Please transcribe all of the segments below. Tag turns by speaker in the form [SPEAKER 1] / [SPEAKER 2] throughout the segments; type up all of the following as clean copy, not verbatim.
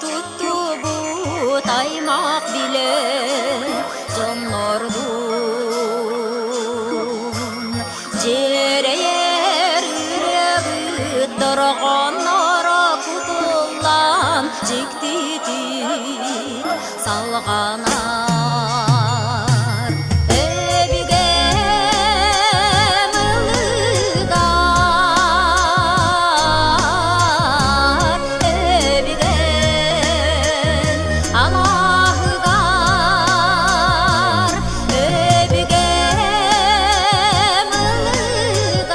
[SPEAKER 1] туттубут аймах билэ дьоннордуун дьиэрэйэр ырыабыт дорҕоонноро кутуллан дьиктитик салҕанар. Өбүгэм ыллыгар, өбүгэм алааһыгар, өбүгэм ыллыгар,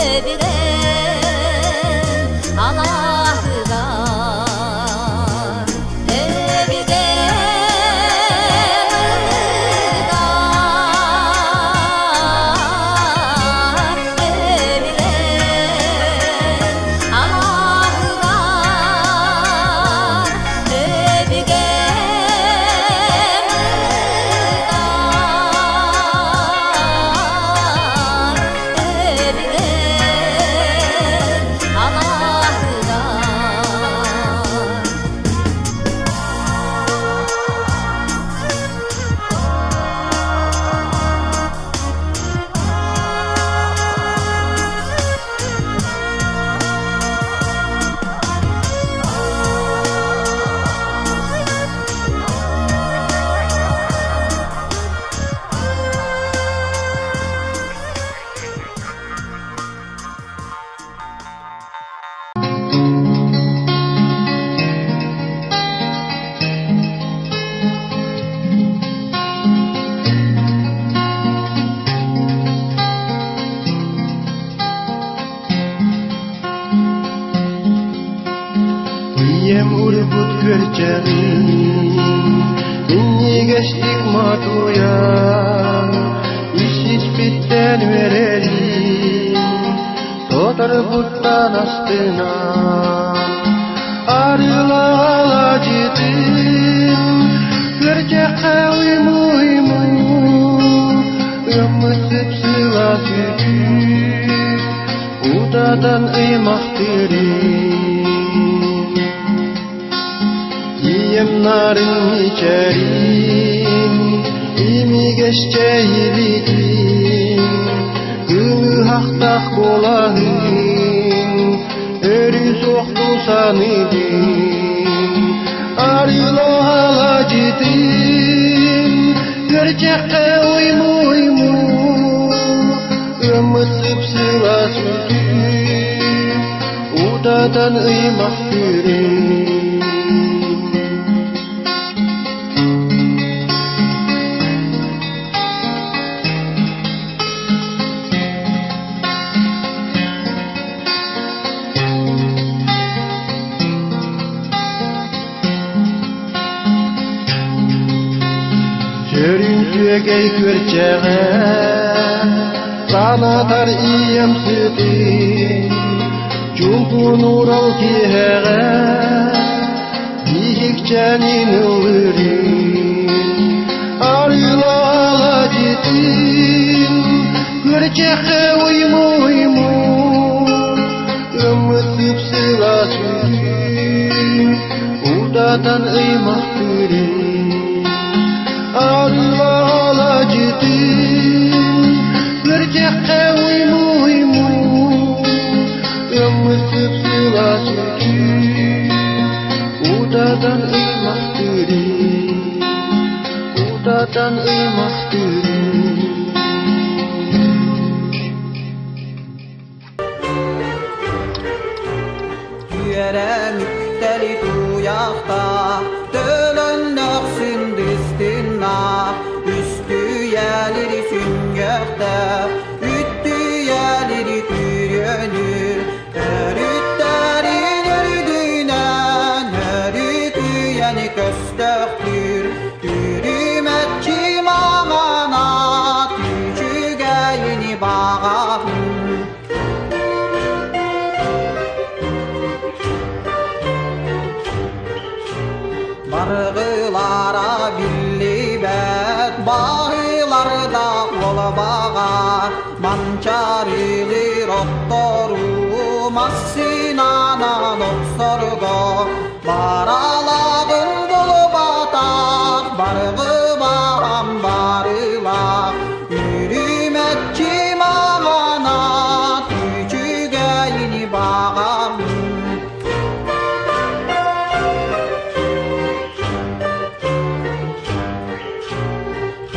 [SPEAKER 1] өбүгэм алааһыгар. Өбүгэм ыллыгар, өбүгэм алааһыгар, өбүгэм ыллыгар, өбүгэм алааһыгар.
[SPEAKER 2] Ийэм урбут күөрчэҕин минньигэстик матуйан ис-испиттэн үөрэрин Соторбуттан астынан арыылаалаадьытын күөрчэххэ уйму-уйму ыаммыт сып-сылаас сүтүү утатан ыймахтыырын Ийэм нарын мичээрин, имигэс чэйилитин, кылыһахтаах куолаһын, өрүү суохтуу саныыбын. Арыылаалаадьытын, күөрчэххэ уйму-уйму, ыаммыт сып-сылаас үүтүн, Утатан ыймахтыырын Сүрүн сүөгэй күөрчэҕэ санатар ийэм сытын Чуҥкун урал киэһэҕэ биһикчэнин ыллыырын Арыылаалаадьытын күөрчэххэ уйму-уйму ыммыт сып-сылаас үүтүн утатан ыймахтыырын Арыылаалаадьытын күөрчэххэ уйму-уйму ыммыт сып-сылаас үүтүн утатан ыймахтыырын утатан ыймахтыырын
[SPEAKER 3] Үөрэн үктэли тууйахта, төлөннөх сындыстынна, үстүйэлири сүнньөхтэ, үттүйэлири түрөнүр, өрүттэрин өрүдүнэн, өрүкүйэни көстөхтүр, түрүмэччи маҥана, түчүгэйини баҕаһын. Баргылара биллибэт, баһыларда уолбаҕа, манчарылыр оттору, Массыынанан охсорго баралааҕын булбатах баргыбаан барылаах үрүмэччи маҕанат үчүгэйини баҕабын.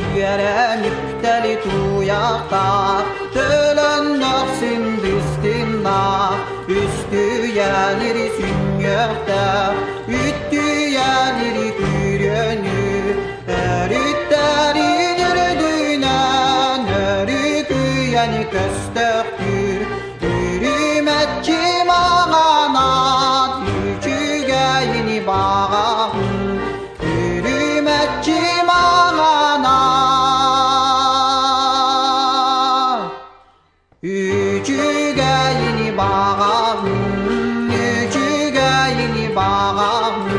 [SPEAKER 3] Үөрэн үктэли туйахтаах, төлөн дөхсүн дыстыннаах, үстүйэлири сүнньүөхтээх, үттүйэлири күрүөнү, өрүттэрин үрдүнэн өрүкүйэни көстөхтүүр, үрүмэччи маҥанат үчүгэйини баҕаһын, үрүмэччи маҥанат үчүгэйини баҕаһын, үчүгэйини баҕаһын.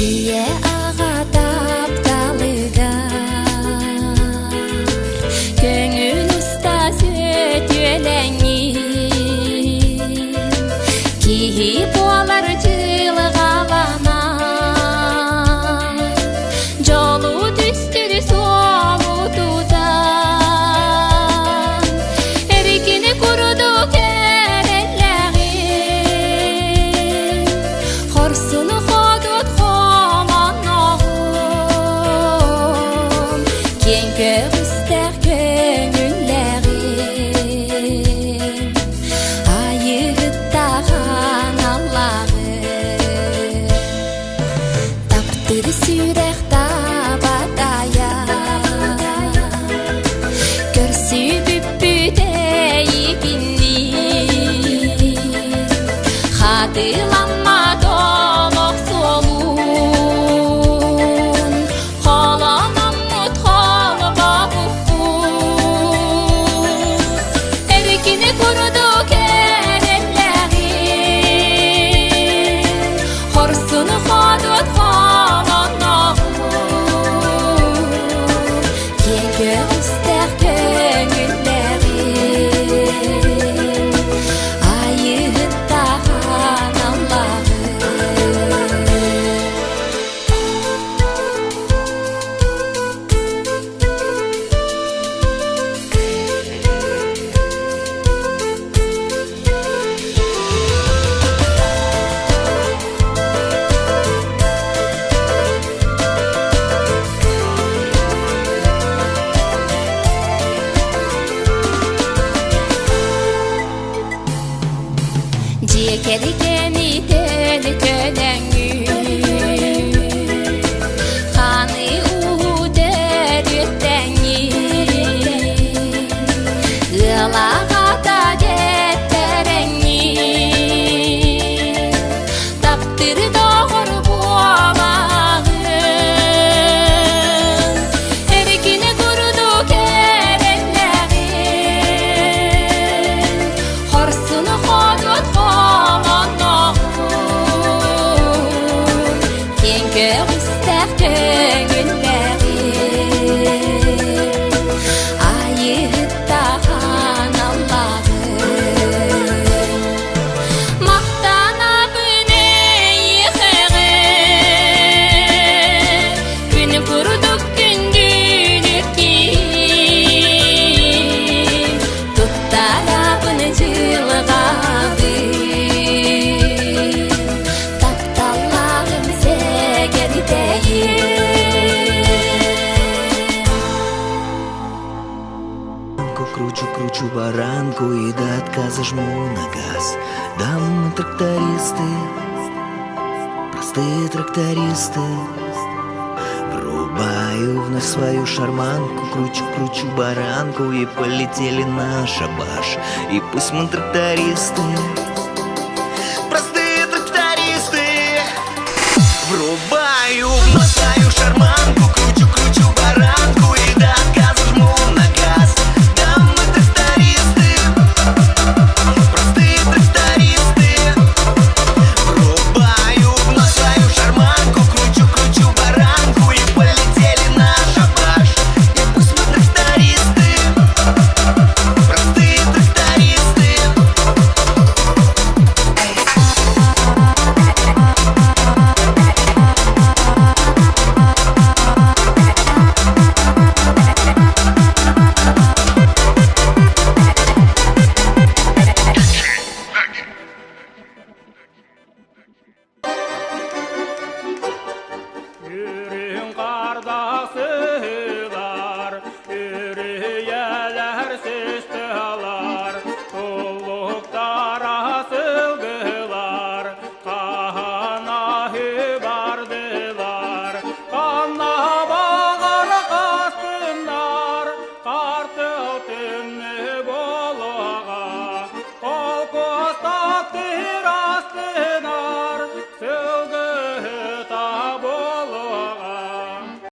[SPEAKER 1] Ийэ аҕа тапталыгар көҥүл уста сөтүөлэҥҥин киһи буолар дьылҕаланан дьолу түстүр суолу тутан эркини курдук эрэллэҕин хорсун ходут хомонноҕун киэҥ көҕүстээх көҥүллэҕин айыгыттахан аллаҕын таптыыр сүрэх табатайа көрсүбүппүт эйигинниин хатыламмат олох суолун холономмут холбообуппут эркини курдук эрэллэҕин хорсун ходут холонноҕун. Сүрдээх көҥүллээҕин Айыһыттаах аналлааҕын Махтанабын эйиэхэҕэ Күн курдук күндүлүк киһим Туттарабын дьылҕабын Тапталлааҕым сэгэрдэйим
[SPEAKER 4] Кручу, кручу баранку и до отказа жму на газ. Да мы трактористы, простые трактористы. Врубаю вновь свою шарманку, кручу, кручу баранку и полетели на шабаш. И пусть мы трактористы, простые трактористы. Врубаю вновь свою шарманку.